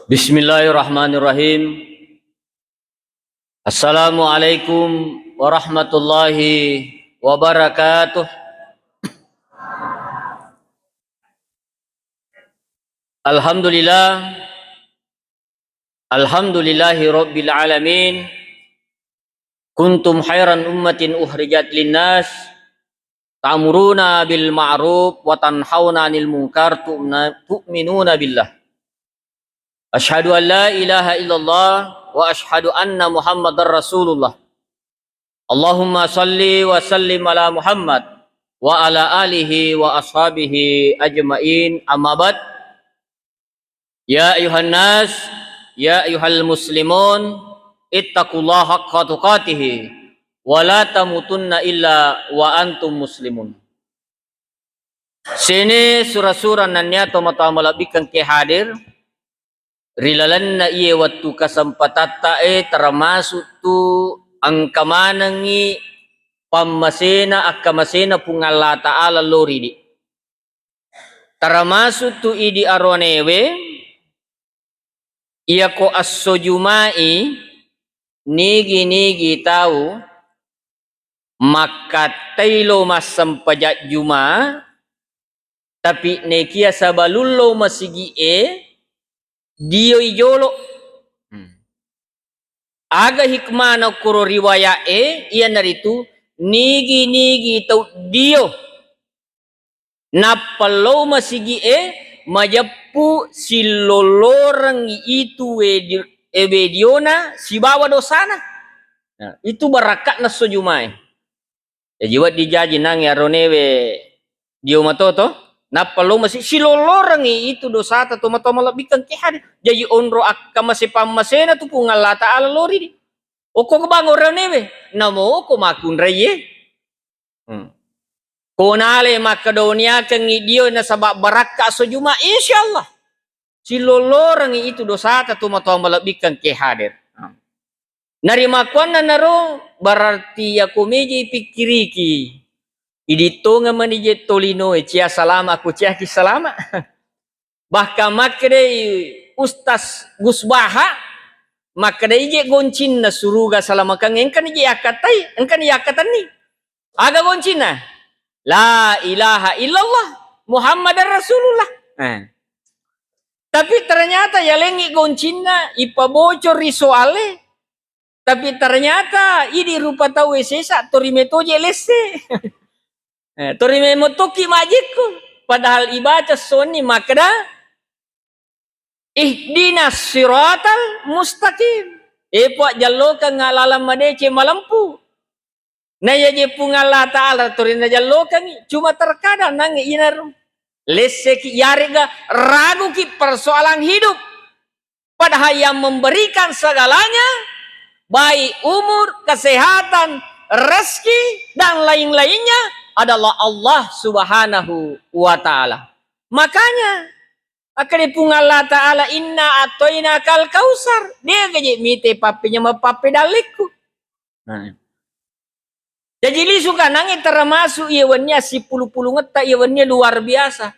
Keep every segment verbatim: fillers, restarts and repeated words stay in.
Bismillahirrahmanirrahim. Assalamualaikum warahmatullahi wabarakatuh. Alhamdulillah. Alhamdulillahi rabbil alamin. Kuntum khairan ummatin ukhrijat linnas, ta'muruna bil ma'ruf wa tanhauna 'anil munkar, tu'mina-, tu'minuna billah. Asyhadu an la ilaha illallah wa asyhadu anna Muhammadar Rasulullah. Allahumma salli wa sallim ala Muhammad wa ala alihi wa ashabihi ajmain. Amma ba'd. Ya ayuhan nas, ya ayuhal muslimun, ittaqullaha haqqa tuqatih, wa la tamutunna illa wa antum muslimun. Sini sura-sura nennia tomatoa malebbikkeng ke hadir, ri lalenna iye wettu kesempatatta e, termasuk tu engka manengngi pammasena, akkamasena Puang Allah Ta'ala lao ridi. Termasuk tu idi aronewe, iyako esso Juma'i, nigi-nigi tau makkattai lo massempajang Juma, tapi nekia sabalung lo masigi'e, dioi jolo. Hmm. Aga hikmana koro riwaya'e, iyanaritu nigi-nigi tau dio nappa lao masigi'e, majeppu sillollorengngi itu wedi-, e, wediona sibawa dosana. Nah, itu barakka'na esso Jumae. Jaji wedding jaji nangnge aronewe dio matoto, nappa lao masi-, silollorengngi itu dosata tomatoa malebbikkeng ke hadir. Jaji onro akkamase pammasena tu Puang Allah Ta'ala lao ridi. Okko bang aronewe, namoko makkunraie. Hmm. Ko nale makkedoniakengngi dio nasaba barakka esso Juma, insyaallah. Silollorengngi itu dosata tomatoa malebbikkeng ke hadir. Narimakkuannanaro berarti yako meja ipikkiriki, idi tongeng mani je tolinoe, cia salama ko ciaki salama. Bahkan makkedai Ustaz Gus Baha, makkedai je goncinna suruga salamakeng engkani je yakkatai, engkani yakkatenni. Aga goncinna? La ilaha illallah Muhammadar Rasulullah. Eh. Tapi ternyata yalengngi goncinna, ipabocori soale. Tapi ternyata idi rupa tau sesa, torime toje lesse. Eh, torime motoki majikku. Padahal ibaca sonni makkeda, "Ihdinas siratal mustaqim." E Puang, jallokeng lalang madeceng malempu. Naiyaje Puang Allah Ta'ala torina jallokengngi, cuma terkadang nangnge inaro. Lesseki, yarega raguki persoalan hidup. Padahal yang memberikan segalanya, baik umur, kesehatan, rezeki, dan lain-lainnya adalah Allah Subhanahu wa Ta'ala. Makanya, akkeda Puang Allah Ta'ala, "Inna a'tainakal kautsar." De'ga je mite pappenyameng pappedallekku. Nah. Jaji lisu kanangnge termasuk iya wennia sipulu-pulungetta iya wennia luar biasa.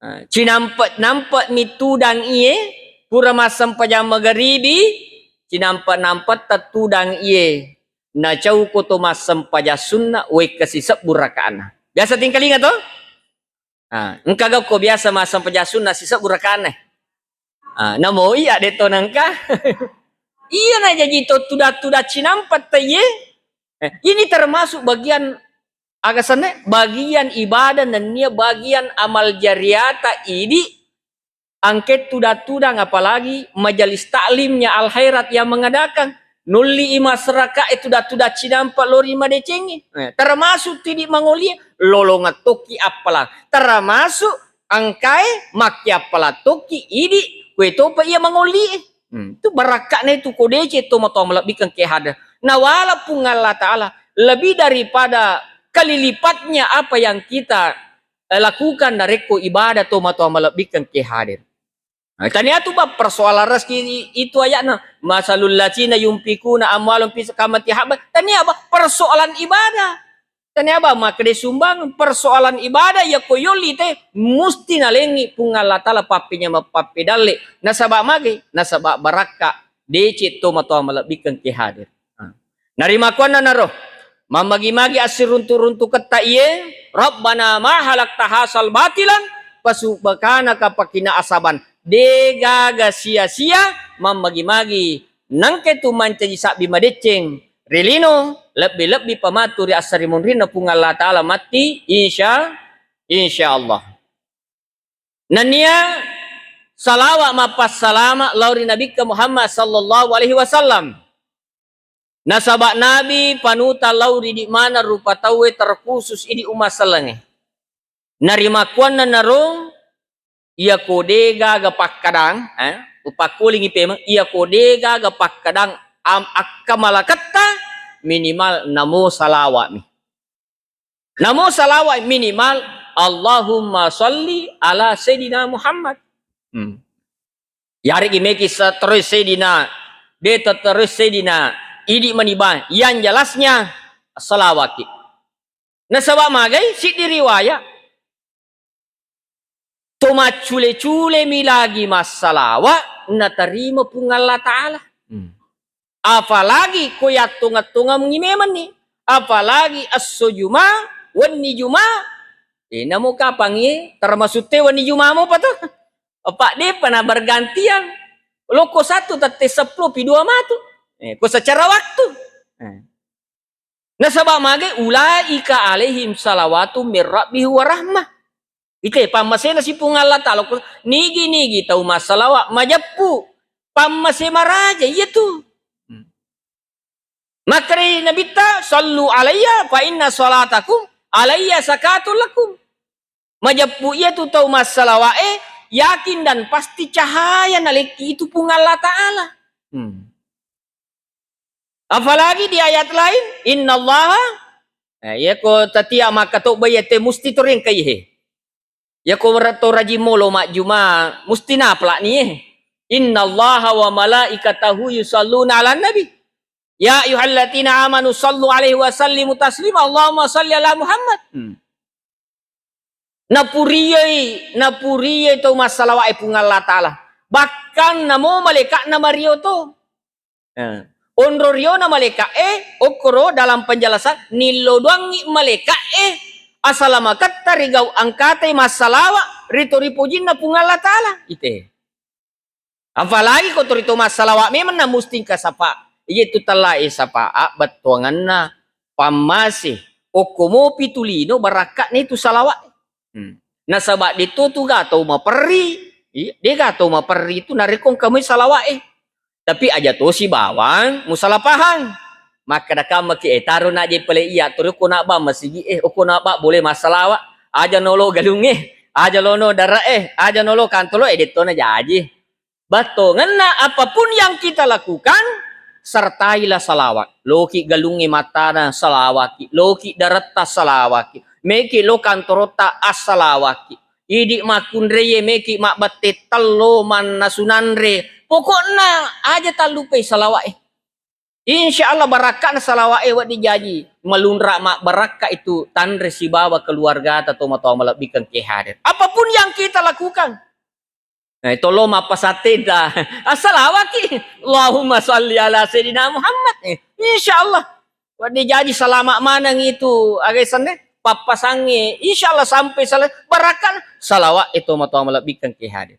Nah, cinampe-, nampe mi tudang iye, pura massempajang magaribi, cinampe-, nampetta tudang iye, nacauko to massempajang sunna, wekka sisebbu rakaanna. Biasa tingkalinga to? Ah, engka gauko biasa massempajang sunna sisebbu rakaanna. Ah, namo iya de to nengka. Iya na jaji to tuda-tuda cinampa taiye. Eh, ini termasuk bagian aga senna, bagian ibadah nennia bagian amal jariata idi angke tudang-tudang, apalagi majelis taklimnya Al Khairat yang mengadakan. Nulli i masyarakat e tudang-tudang cinampa lori madecengi. Eh, termasuk tidi mangolie, lolongeng tokki appalang. Termasuk engkae makkiappalang tokki idi, kue topa iya mangolie. Hmm, itu barakka'na itu ko deceng to matoa malebbikeng ke hadir. Nawala Puang Allah Ta'ala lebih daripada kali lipatnya apa yang kita eh, lakukan narekko ibadah to matoa malebbikeng ke hadir. Nah, tania tu bab persoalan rezeki i-, itu ayatna, "Masalul ladzina yunfikuna amwalahum fi kamati habba." Tania bab persoalan ibadah. Tania ba makkeda sumbang, persoalan ibadah iya ko yolli te musti nalengi Puang Allah Taala pappenyameng pappedalle. Nasaba magi? Nasaba barakka, deceng to matoa malebbikeng ke hadir. Narimakkuannanaro, mammagi-magi assiruntu-runtuketta iye, Rabbana ma halakta hasal batilan, pasubbakanaka pakina asaban. De gaga sia-sia mammagi-magi nangke tu mancaji sabbi madeceng ri lino, lebbi-lebbi pamatu ri assarimunrinna Puang Allah Taala matti, insya, insya Allah. Nennia salawa mappassalama lao ri Nabikka Muhammad sallallahu alaihi wasallam. Nasaba Nabi panuta lao ri idi maneng rupa tauwe, terkhusus idi umma sellengnge. Narimakkuannanaro, iyako de gaga pakkadang, eh, upakkulingi pemeng, iyako de gaga pakkadang am-, akkamalaketta, minimal namo salawa'mi. Namo salawat minimal, Allahumma salli ala Sayyidina Muhammad. Hmm. Yarigi meki sa-, terus Sayyidina, de te-, terus Sayyidina, idi maniba, yang jelasnya salawaki. Nasaba magai siddi riwayat. To maccule-culemi lagi massalawa, natarima Puang Allah Taala. Hmm. Apalagi ko yattongeng-tongengngi memenni, apalagi esso Juma, wenni Juma, eh, namo kapangngi, termasuk te wenni Juma mopa to? Apa depa na bergantian? Loko satu tette seppulo pi dua matu. Eh, ko secara waktu. Eh. Nasaba mage, ulaika alaihim salawatu mir rabbih wa rahmah. Ite pammasena si Puang Allah Taala, ko nigi-nigi tau massalawa majeppu, pammase maraja, iya tu. Hmm. Makkeda Nabitta, "Sallu alayya fa inna salatakum alayya sakatul lakum." Majeppu iya tu tau massalawa e, yakin dan pasti cahaya nalekki itu Puang Allah Taala. Hmm. Apalagi di ayat lain, "Innallaha," eh, iya ko tatia makkatobba iya te musti to rengkai he. Iya ko ra-, to rajing molo majjuma, musti naplak ni he. "Innallaha wa malaikatahu yusalluna 'alan nabi. Ya ayyuhalladzina amanu sallu 'alaihi wa sallimu taslima. Allahumma salli ala Muhammad." Hmm. Napurioi, napurioi tau massalawa e Puang Allah Taala. Bahkan namo malaika'na mario to. Eh. Onro riona malaika e, okkoro dalam penjelasan, nillo doangngi malaika e asalamaketta ri gau engkatai massalawa ri to ripojinna Puang Allah Taala. Ite. Apalagi ko torito massalawa memang na musti engka sapa. Iya tu tellae sapa, bettuanganna pammase. Okko mopi tu lino barakka'na itu salawa. Hmm. Nasaba de to tu ga tau maperri. Iya, de ga tau maperri tu narekko engka moi salawa e. Tapi aja tosi bawang musalapahang. Makkeda kammaki, eh, taro na je pale iya, toro ko na ba masigi e, okko na ba boleh massalawa. Aja nolo galung e, aja lono dara e, aja nolo kantolo e, de to na jaji. Bettuanganna, apapun yang kita lakukan, sertailah salawat. Loki galungnge matana, salawaki. Loki daretta, salawaki. Meki lo kantorotta, assalawaki. Idi makkunreye, meki mabbette tello, mannasu nanre. Pokokna aja tallupai salawat e. Insya Allah barakka'na salawat e wedding jaji malunra mabbarakka itu tanre sibawa keluargata tomatoa malebbikeng ke hadir. Apapun yang kita lakukan, Nah, itu lo mappasattedda. Assalawaki. Allahumma salli ala Sayyidina Muhammad. Eh, insya Allah. Wedding jaji salama maneng itu, aga isenna, pappasangnge. Insya Allah sampai sala-, barakka'na salawat itu matoa malebbikeng ke hadir.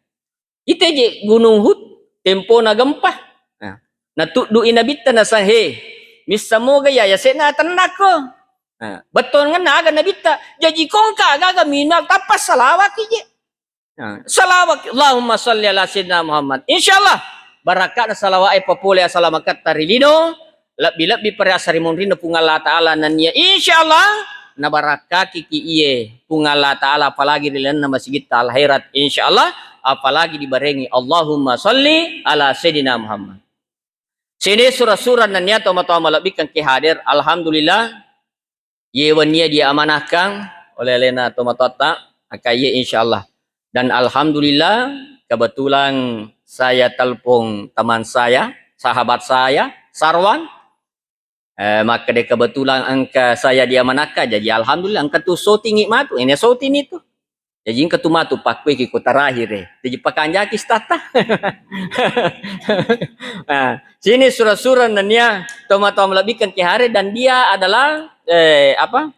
Ite je Gunung Hud, tempona gempa. Nah, natuddui Nabitta nasang, "He, missa moga ya, ya sena tennakko." Nah, bettuanganna aga Nabitta, jaji kongka aga-aga minimal tappa salawaki je. Nah, salawat, Allahumma salli ala Sayyidina Muhammad. Insya Allah, barakka'na salawat e papole asalamaketta ri lino, lebbi-lebbi pare assarimunrinna Puang Allah Ta'ala nennia insya Allah nabarakkaki ki iye Puang Allah Ta'ala, apalagi ri lalenna masigitta Al Khairat, insya Allah, apalagi dibarengi Allahumma salli ala Sayyidina Muhammad. Sini sura-sura nennia tomatoa malebbikeng ki hadir, alhamdulillah, Iye wennia diamanahkan oleh alena tomatoatta, akaiye insya Allah. Dan alhamdulillah, kebetulan saya telepon teman saya, sahabat saya, Sarwan. Eh, makkeda kebetulan engka saya dia manakka, jadi alhamdulillah engka tu shooting matu, ini shooting itu. Jadi engka tu matu pakkueki ko terakhir e. Jadi pakanjaki statta. Nah, sini sura-sura nennia tomatoa malebbikeng ki hare dan dia adalah, eh, apa?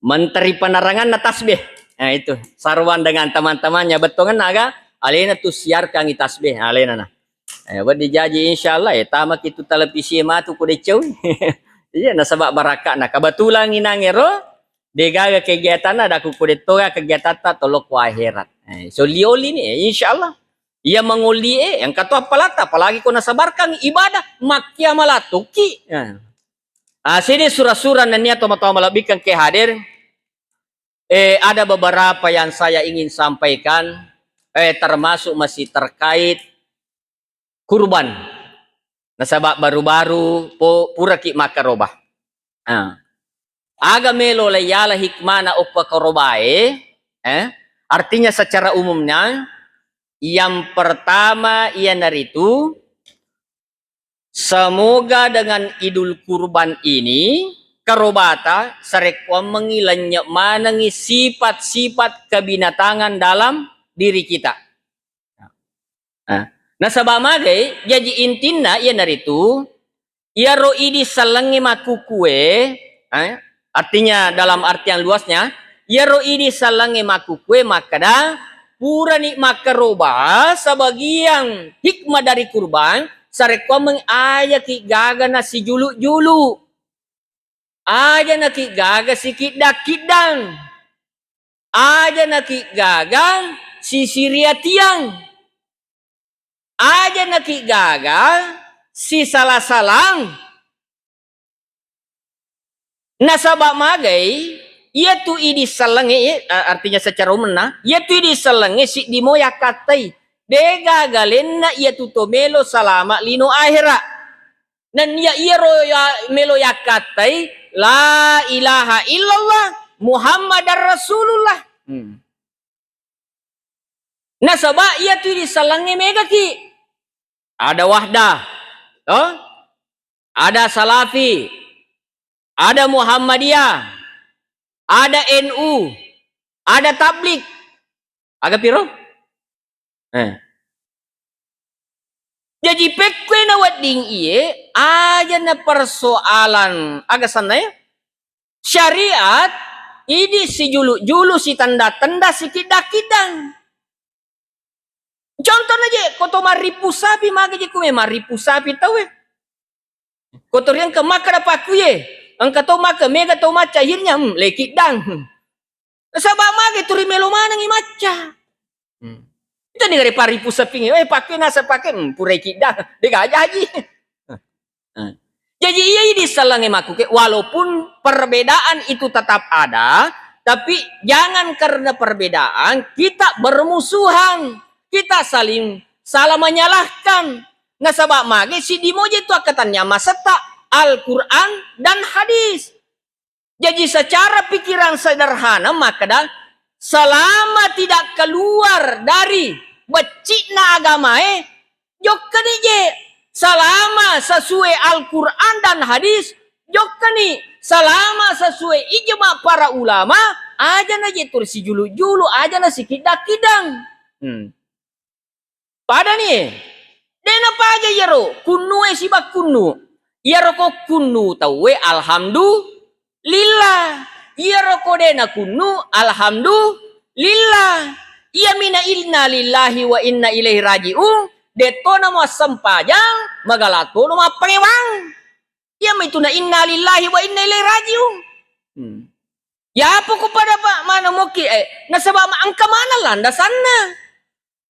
Menteri peneranganna tasbih. Nah, itu. Saruan dengan teman-temannya. Bettuangenna aga? Alena tu siarkangi tasbih. Nah, alena na. Eh, wedding jaji, insyaallah, eh, tamaki tu televisi matu ko decau. Iya, nasaba baraka'na. Kebetulan inangero, degaga kegiatanna, ada ku ko dettoga kegiatatta tolokko akhirat. Eh, so lioli ni, eh, insyaallah. Iya mangoli, eh, engka to appalata, apalagi ko nasabarkan ibadah, makkiamala tokki. Nah. Ah, sini sura-sura nennia tomatoa malebbikeng ke hadir. Eh, ada beberapa yang saya ingin sampaikan, eh, termasuk masih terkait kurban. Nasaba baru-baru po-, puraki makkaroba. Ah. Aga melo la yala hikmana okko karobae, eh? Artinya secara umumnya, yang pertama iyanaritu, semoga dengan Idul Kurban ini, karobata, sarekkuammengngi lennye manengngi sifat-sifat kebinatangan dalam diri kita. Nah, nasaba magai, jaji intinna iyanaritu, iyaro idi sellengnge makkukue, eh, artinya dalam artian luasnya, iyaro idi sellengnge makkukue makkeda, purani makkaroba sebagian hikmah dari kurban, sarekkuammeng ajaki gaga nasijulu-julu. Aja naki gaga sikidda-kiddang. Aja naki gaga sisiriatiang. Aja naki gaga sisala-salang. Nasaba magai, iyatu idi sellengnge, eh, artinya secara umumna, iyatu idi sellengnge siddi mo yakkattai. Degaga lenna iyatu to melo salama lino ahera. Nenniya iyaro ya-, melo yakkattai, "La ilaha illallah Muhammadar Rasulullah." Hmm. Nasaba iyatu idi sellengnge megaki. Ada Wahdah, toh? Ada Salafi, ada Muhammadiyah, ada N U, ada Tablik. Aga piro? Eh. Jaji, pekkue na wedding iye, aja na persoalan, aga sanna ya? Syariat, idi sijulu-julu, sitenda-tenda, sikidda-kiddang. Contohna je, ko to marippu sapi, magi je kume marippu sapi tauwe. Ko to riengka makkeda pakkuye, engka to makkeda mega to macca, akhirnya, hmm, lekiddang. Nasaba magi turi melo manengi macca. Hmm. Itu ni gare paripu sapingnge, eh, pakai nasa pakai, hmm, purai kiddang, dega jaji. Hmm. Jadi iya idi sellengnge makkuke, walaupun perbedaan itu tetap ada, tapi jangan karena perbedaan kita bermusuhan, kita saling salah menyalahkan. Nasaba magi siddi moje tu akkatannya masetta Al-Quran dan hadis. Jaji, secara pikiran sederhana makkeda, selama tidak keluar dari becci'na agamae, jokkani je. Selama sesuai Al-Quran dan hadis, jokkani. Selama sesuai ijma para ulama, aja na je turi sijulu-julu, aja na sikidda-kiddang. Hmm. Padani, de napaja iyaro kunnu e siba kunnu. Iyaro ko kunnu tauwe, alhamdulillah. Iyaro ko de nakunnu, alhamdulillah. Iya mina inna lillahi wa inna ilaihi raji'un, de to namo assempajang, magala to no mappangewang. Iya mitu na inna lillahi wa inna ilaihi raji'un. Hmm. Ya apa ku pada, Pak, mana moki, eh, nasaba ma-, engka mana landasanna.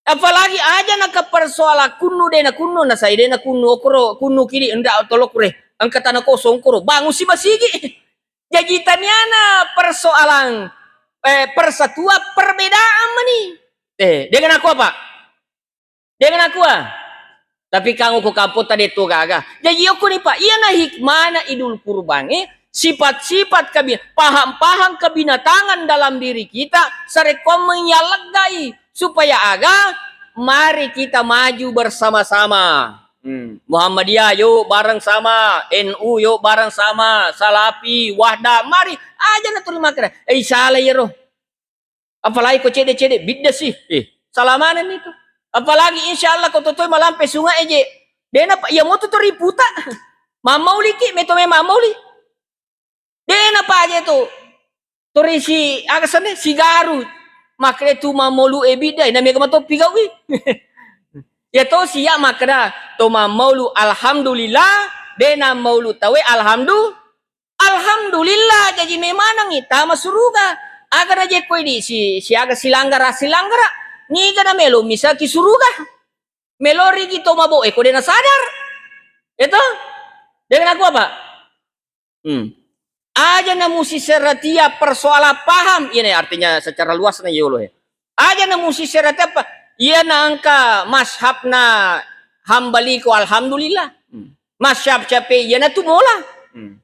Apalagi aja naka persoalan kunnu de na kunnu, nasai de na kunnu okoro, kunnu kidi nda tolokure. Engka tanah kosong koro, bangun si basigi. Jaji taniana persoalan, eh, persatuan perbedaan mani. Eh, dengan aku apa? Dengan aku ah. Tapi kamu ko kampung tadi tu gaga. Jadi aku ni Pak, iya na hikmana Idul Kurban, eh, sifat-sifat kebi-, paham-paham kebinatangan dalam diri kita, sarekkuammeng yalleggai supaya aga, mari kita maju bersama-sama. Hmm. Muhammadiyah, yo bareng sama, N U, yo bareng sama, Salafi, Wahda, mari aja na tuli makkeda, eh, salah iyaro. Apalagi ko cede-cede, bidda sih. Eh, salah maneng itu. Apalagi insya Allah ko totoi malampe sungai je. Dena pa, iya moto to riputa. Mammauliki, meto me mammauli. Dena pa aja tu. Tori si, aga senne, si garu. Makkeda tu mammaulu e bidda, na mega matoppi gawi. Ya to siya makkeda, to mammaulu alhamdulillah, dena maulu tawe alhamdulillah. Alhamdulillah, jaji memanengngi tama suruga. Aga na je koi di si, siaga silanggara, silanggara. Niga na melo misaki suruga. Melo rigi to mabo, eh, ko dena sadar. Itu? Dengan aku apa? Hmm. Aja na musi seratia persoalan paham. Ini artinya secara luas na yolo ya. Aja na musi seratia apa? Iya na angka mazhabna Hambali ko alhamdulillah. Hmm. Mazhab Syafi'i iya na tu mola. Hmm.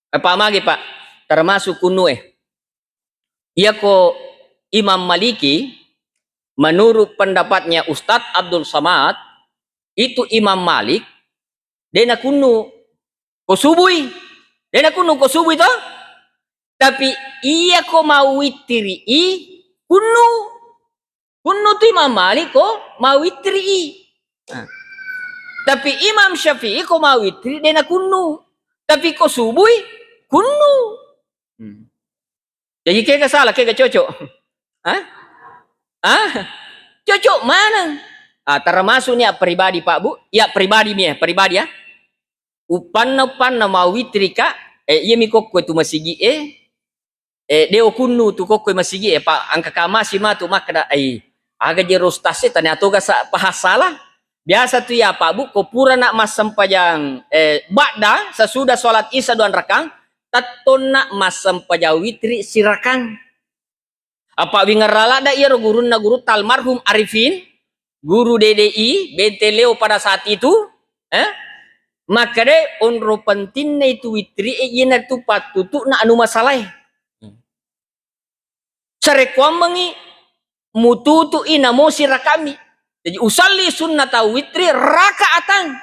Eh, Pak, magi, Pak, termasuk kunnu e. Iyako Imam Maliki, menurut pendapatnya Ustadz Abdul Samad, itu Imam Malik, dena kunnu ko subui. Dena kunnu ko subui to. Tapi iyako mau witiri i kunnu. Kunnu tu Imam Malik ko mawitri i. Nah. Tapi Imam Syafi'i ko mawitri dena kunnu. Tapi ko subui kunnu. Hmm. Jadi kega salah, kega cocok? Hah? Hah? Cocok maneng. Ah, termasuk ni pribadi Pak Bu, ya pribadi mi ya, pribadi ya. Upanna, upanna mawitri ka, eh, iya mi kokko tu masigi e, eh, de o kunnu tu kokko masigi e, pa angka kamasi matu makkeda, ai, aga jero ustaz e tania toga sa paha salah. Biasa tu ya Pak Bu, ko pura na massempajang, eh, ba'da, sesudah sholat isya dua rakang, tettonna massempajang witri sirakang. Apa wingerrala da iyaro gurunna gurutta almarhum Arifin, guru D D I, Benteng Leo pada saat itu, eh? Makkeda onro pentinna itu witri e, iyanatu pattutu'na anu masalae. Sarekkuammengngi mututu'i namosi rakami. Jadi, usalli sunnata witri raka'atan.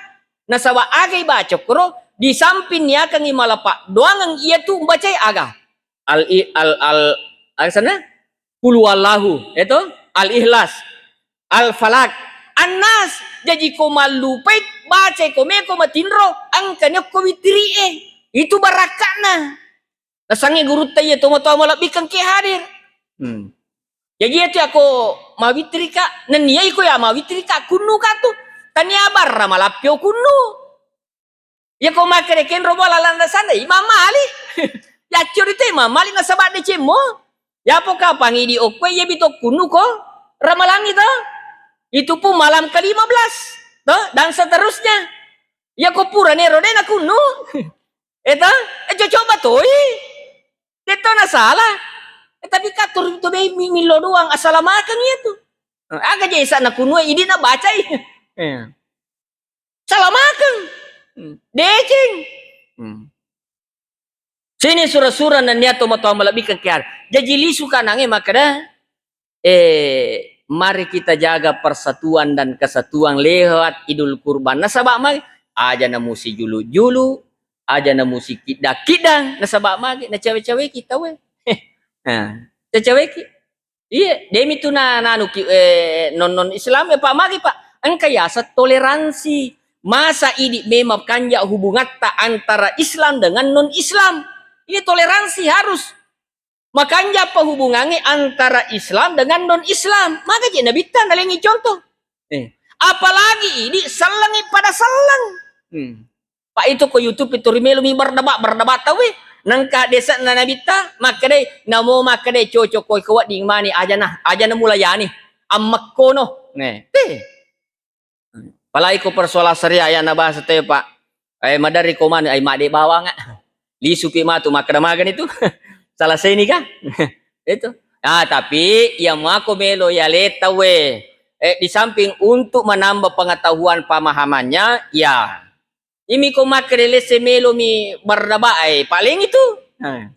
Nasaba aga ibaca koro, di samping niakangi malapa doangeng iyatu umbacai aga. Al-, i-, al-, al-, aga sana? Qul huwallahu, eto? Al-Ikhlas, Al-Falaq, An-Nas. Jaji ko mallupai, bacai ko meko matinro, engkani okko witri e. Itu baraka'na. Nasangnge gurutta iya tomatoa malebbikkeng ke hadir. Hmm. Jaji iya tu ako mawitri ka, nennia iko ya mawitri ka, kunnu ka tu. Tania barra malappio kunnu. Iya ko makkeda kenro bola landa sana, Imam Malik. Yaccori tu Imam Malik nasaba decemmo. Yapo kapang idi okko iya bito kunnu ko Ramalangi to. Itu pun malam ke lima belas to, dan seterusnya. Iya ko pura nero de na kunnu. Eta, eh, cocok batoi. Detto na salah. Eh, tapi kattur tu be mi-, millo doang, assalamakeng iya tu. Eh, aga je isa na kunue idi na bacai. Eh. Salamakeng. Hmm. Deceng. Hmm. Sini sura-sura nennia tomatoa malebbikeng kiar. Jaji lisu kanange makkeda, eh, mari kita jaga persatuan dan kesatuan lewat Idul Kurban. Nasaba magi, aja na musi julu-julu, aja na musi kiddang-kiddang. Nasaba magi, na cawe-cawe kita we. Nah, cawe-cawe ki. Iya, demi tu na, nanuki, eh, non-non Islam, eh, Pak, magi, Pak. Engka yaseng toleransi. Masa idi memang kanja hubungatta antara Islam dengan non-Islam. Ini toleransi harus. Makanja apa hubungannya antara Islam dengan non-Islam? Maka je Nabitta nalengi contoh. Eh. Apalagi idi sellengi pada selleng. Hmm. Pak, itu ko YouTube itu rimelo mi berdaba, berdaba tawe. Nengka desa na Nabitta, makkedai, namo makkedai cocok koi ko wedding mani aja nah, aja na mulayani. Ammekkono. Nih, teh. Apalagi ko persoalan syariah, ya, na bahasa teh, Pak. Eh, madari ko manu, ai made bawang, ah. Lisupi matu, makkeda magani tu. Selesai ni kah? Itu. Ah, tapi iya mako melo ya leta we. Eh, di samping untuk menambah pengetahuan pemahamannya, ya. Imi ko makkeda lesse melo mi berdaba, eh, paling itu. Nah.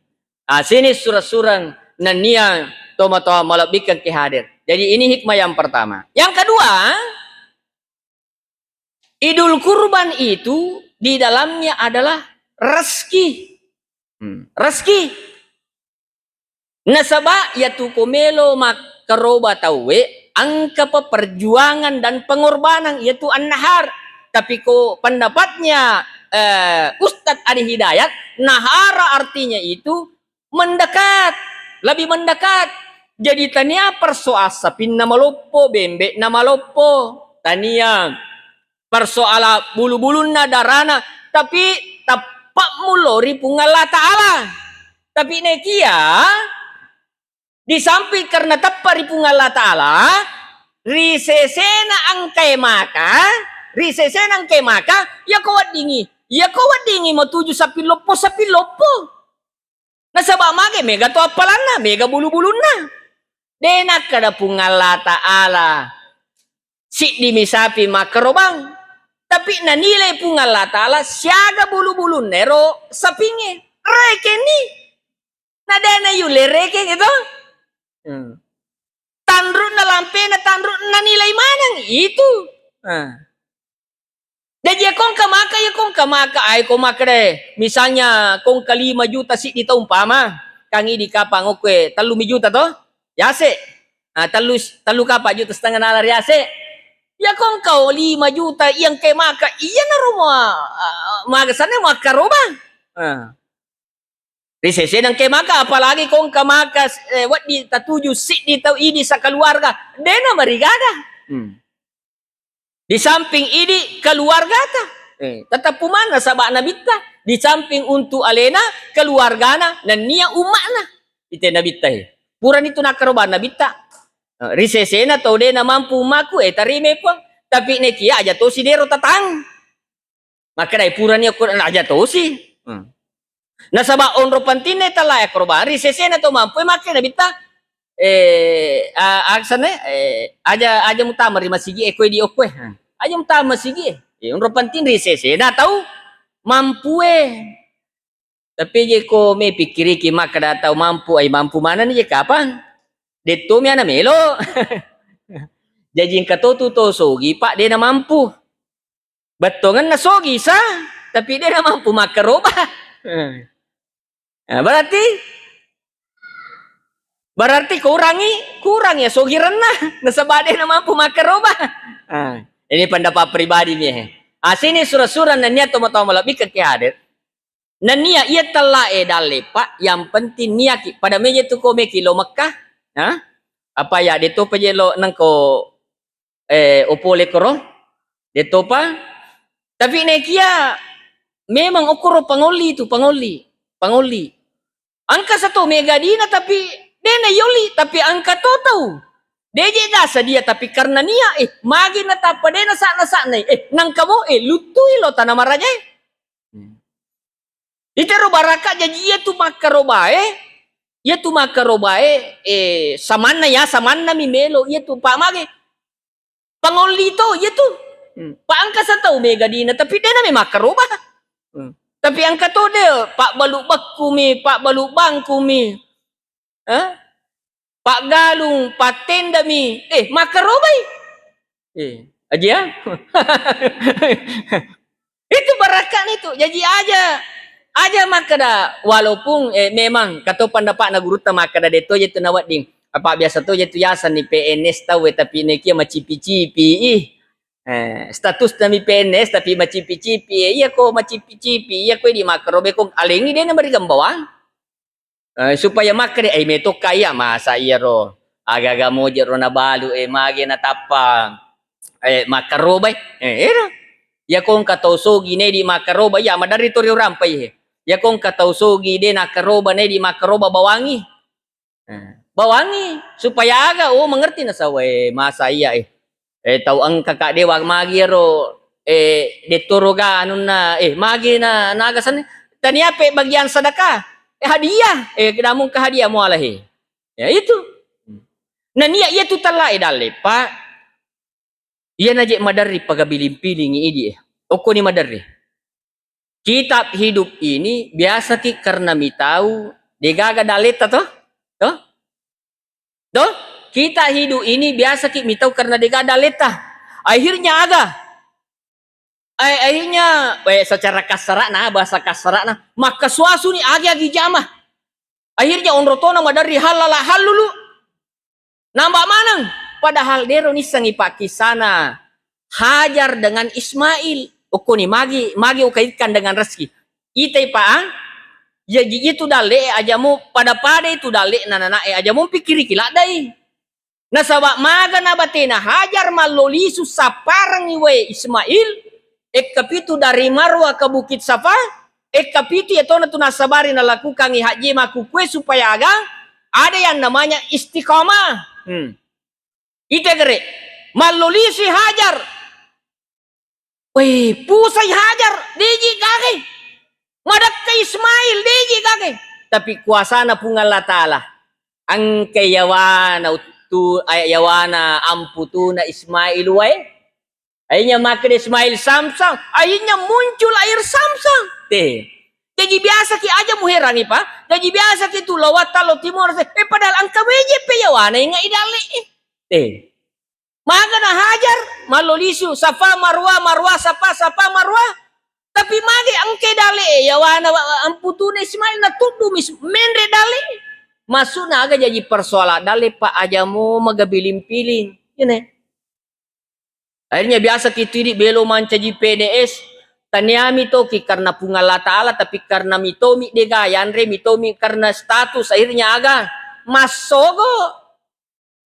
Ah, sini surang-surang nennia tomatoa malebbikeng ke hadir. Jadi ini hikmah yang pertama. Yang kedua, Idul Kurban itu di dalamnya adalah rezeki. Hmm, rezeki. Nasaba iyatu ko melo makkaroba tauwe, engkapa perjuangan dan pengorbanan, iyatu an-nahar. Tapi ko pendapatnya, eh, Ustadz Adi Hidayat, nahara artinya itu mendekat, lebih mendekat. Jadi tania persoal sapinna maloppo, bembe'na maloppo, tania persoala bulu-bulunna, darana, tapi teppe'mu lao ri Puang Allah Ta'ala. Tapi nekia, di samping karena teppe' ri Puang Allah Ta'ala, ri sesena engkae maka, ri sesena engkae maka, iyako weddingi, iyako weddingi matuju sapilloppo, sapilloppo. Nasaba mage mega to appalanna, mega bulu-bulunna. De nakkeda Puang Allah Ta'ala, siddimi sapi makkarobang. Tapi nanilai Puang Allah Ta'ala siaga bulu-bulunna ero sapingnge. Rekenni. Na de nayulle rekeng itu. Hmm. Tanru'na lampena, tanru'na nilai maneng itu. Nah. Jaji, iya ko engka maka, iya ko engka maka, ai ko maka deh. Misalnya ko engka lima juta siddi tau umpama, kan idi kapang okkoe tellu mi juta to? Yase. Ah, tellu, tellu kapa juta setengah nala riase. Iya ko engka lima juta, iya engka maka, iya naro ma-, ah, maga sana makkaroba. Ah. Ri sesena engka maka, apalagi ko engka maka, eh, wedding tatuju siddi tau idi sakaluarga, dena marigada. Hmm. Di samping idi keluargata, eh, tetap pumanna saba nabitta, di samping untuk alena, keluargana, nennia umma'na. Ite nabitta, eh. Purani tu nakkaroba nabitta. Eh, ri sesena tau dena mampu ummaku, eh, tarime puang. Tapi nekia aja tosi dero tatang. Makkedai purani okko aja tosi. Hmm. Nasaba onro pentinna tella e akkorobang, ri sesena to mampu e makke nabitta, eh, a-, aksane, eh, aja, aja mutama ri masigi e koe di okkoe. Hmm. Aja mutama masigi e. Eh, onro penting ri sesena tau mampu e. Tapi je ko me pikkiriki makkeda tau mampu, ai mampu manenni je kapang. Detto mi ana melo. Jaji engka to tu to sogi, Pak, dena mampu. Bettongenna sogi sa, tapi de namampu makkaroba. Eh. Nah, berarti, berarti kurangi, kurang ya sogirenna, nasaba de namampu makkaroba. Ah, ini pendapat pribadi mi, eh. Asini sura-sura nennia tomatoa malebbi ke hadir. Nennia iya tella e dalle, Pak, yang penting niaki. Pada meja tu ko meki lo Mekah, ha? Apa ya, de topa je lo nengko eh, opole koro, detopa. Tapi nekia memang okoro pangolli tu, pangolli, pangolli. Engka sato mega dina tapi de nayolli, tapi engka to tau. De je dasa dia, tapi karena nia, eh, magi natappa de nasa'na-sa'nai, eh, nangka mo, eh, luttui lo tana marajae. Hmm. Itero baraka, jaji iyatu makkarobae, iyatu makkarobae, eh, samanna ya, samanna mi melo iyatu, Pak, mage. Pangolli to iyatu. Hmm. Pak, engka satau mega dina, tapi de name makkaroba. Hmm. Tapi engka to de, Pak, balu bakku mi, Pak, balu bangku mi. Eh? Paggalung, pattendami, eh, makkarobai. Eh, aja ya? Itu barakani tu. Jaji aja, aja makkeda, walaupun, eh, memang kato pendapatna gurutta makkeda de to je tu nawedding. Apa biasa to je tu yasenni P N S tau, eh, tapi nekia macipi-cipi, ih. Eh, status nami P N S tapi macipi-cipi, eh, iya ko macipi-cipi, iya ko di makkarobai ko alengi de na marigambawang. Eh, supaya makkeda, eh, metokka iya, masa iyaro aga-aga moje ro nabalu, eh, mage natappa, eh, makkarobai. Eh, ero. Iya ko engka tau sogi ne di makkaroba, iya maderri to ri urampai, eh. Iya ko engka tau sogi de nakkaroba ne di makkaroba bawangi. Eh, bawangi supaya aga, oh, mengerti nasaba, eh, masa iya, eh. Eh, tau engka ka dewa magi ero, eh, dettoro ga anunna, eh, magi na, naga senni. Tania pe bagian sedekah, eh, hadiah, eh, namun ke hadiah mualahi. Ya itu. Nania iya tu tella e dalle, Pak. Iya naje maderri pagabiling-piling idi, eh. Okkoni maderri. Kitab hidup ini biasa ki karena mitau degaga daleta toh? Toh? Toh? Kita hidup ini biasa ki mitau karena degaga daleta. Akhirnya aga? Ai-, akhirnya, eh, secara kasarana, bahasa kasarana, makkasuasuni agi-agi jama. Akhirnya onro tona maderri hallala hallulu. Namba maneng, padahal dero nissengi pakkisana Hajar dengan Ismail. Okkoni magi, magi ukaitkan dengan rezeki. Itai pa, ah? Jaji itu dalle ajamu pada-pada itu dalle na nanae ajamu pikiriki laddai. Nasaba maga na batena Hajar mallo lisu sapparengngi wae Ismail, ekka pitu dari Marwa ke Bukit Safa, ekka pitu yatona tu nasabari nalakukangngi hajji makkukue supaya aga ada yang namanya istiqamah. Hmm. Ite gere, mallo lisu Hajar. Weh, pusai Hajar, deji gagai. Madakka Ismail, deji gagai. Tapi kuasana Puang Allah Ta'ala. Engka yawana uttu, eh, yawana amputuna Ismail wae. Akhirnya makkeda Ismail Samsam, akhirnya muncul air Samsam. Teh. Jadi biasa ki aja muherangi, Pak. Jadi biasa ki tu lawat lo timur, eh, padahal engka weje pe yawana inga idalle. Eh. Teh. Magana Hajar, mallo lisu, Safa Marwa, Marwa Safa, Safa Marwa. Tapi magi engke dale, yawana wa-, amputuna Ismail na tuddu mis-, menre dale. Maksudna aga jaji persoalan dale, Pak, aja mo magabiling-piling. Ini. Akhirnya biasa ki tu idi belo mancaji P N S, taniami toki karena Puang Allah Ta'ala, tapi karena mitomi dega yanre, mitomi karena status, akhirnya aga massogo.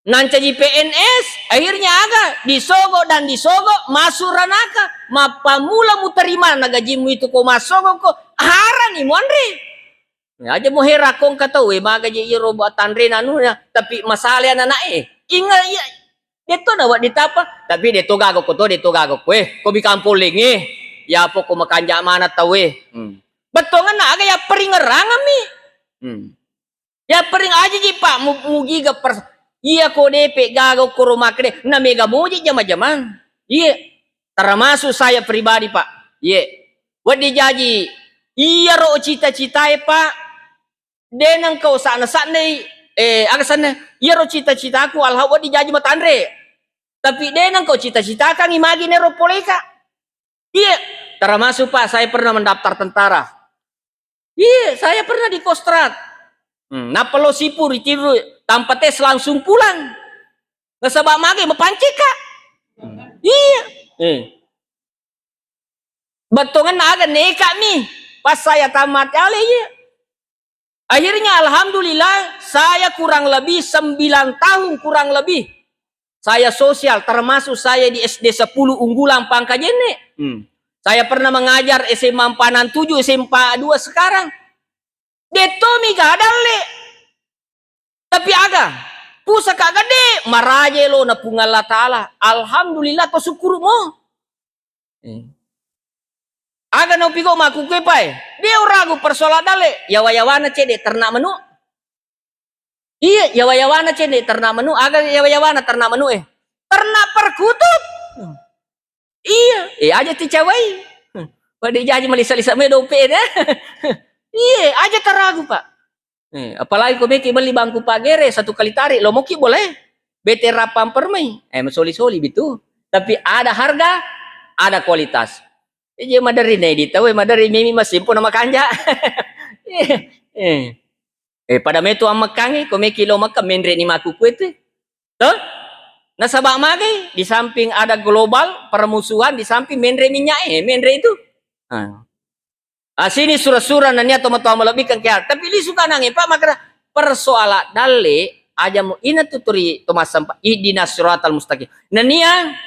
Nancaji P N S, akhirnya aga? Disogo dan disogo, masuk ranaka. Mappamula muterima na gajimu itu ko massogo ko, harani muanre. Ya, aja mo hera ko engka tau, eh, maga je iyaro buat tanre nanu ya, tapi masale anak-anak, eh. Ingat iya, detto na wak ditapa, tapi detto gago ko to, detto gago ko, eh, ko bikang polling, eh. Ya apa ko makanja mana tau, eh. Hmm. Bettongan na aga ya peringerangami. Hmm. Ya pering aja ji, Pak, mu-, mugiga pers-, iya ko depe gaga koro makkede, na mega moji jama-jamang. Iya, termasuk saya pribadi, Pak. Iya. Wedding jaji, iyaro cita-citae, Pak, de nengka usakna-saknai, eh, aga sanna, iyaro cita-citaku, alha wedding jaji matanre. Tapi de nengka cita-citakangi magi nero poleka. Iya, termasuk, Pak, saya pernah mendaftar tentara. Iya, saya pernah di Kostrad. Hmm, nappa lo sipu ritiru tanpa tes langsung pulang. Nasaba mage mapanceka. Iya. Eh. Bettongenna aga neka mi. Pas saya tamat ale, iya. Akhirnya alhamdulillah saya kurang lebih sembilan tahun kurang lebih. Saya sosial, termasuk saya di S D sepuluh unggulan Pangkajene. Hmm. Saya pernah mengajar S M A empat enam tujuh, S M A dua sekarang. Detto mi ga dalle. Tapi aga? Pusaka gede, maraja lo na Puang Allah Ta'ala. Alhamdulillah, to syukur mo. Eh. Aga na upigo makkukue pae? De uragu persoalan dalle, yawa-yawana cede ternak manu. Iya, yawa-yawana cede ternak manu, aga yawa-yawana ternak manu, eh? Ternak perkutut. Iya, eh, aja ticawai. Pada jaji malisa-lisa me dope deh. Iya, aja taragu, Pak. Eh, apalagi ko meki melli bangku pagere satu kali tarik, lo moki boleh. Bete rapang permai. Eh, masoli-soli bitu. Tapi ada harga, ada kualitas. Eh, je maderi ne di tawe, maderi mimi masimpo nama kanja. Eh, eh. Eh, pada metu ammekkangi, ko meki lo Mekka menre ni maku kuete. Toh? Nasaba magai, di samping ada global permusuhan, di samping menre minyak, eh, menre itu. Ah. Ah, sini sura-sura nania tomatoa malebbikeng kia. Tapi lisu kanange, Pak, makkeda persoala dalle, aja mu ina tuturi to massampa, ihdinas siratal mustaqim. Nania,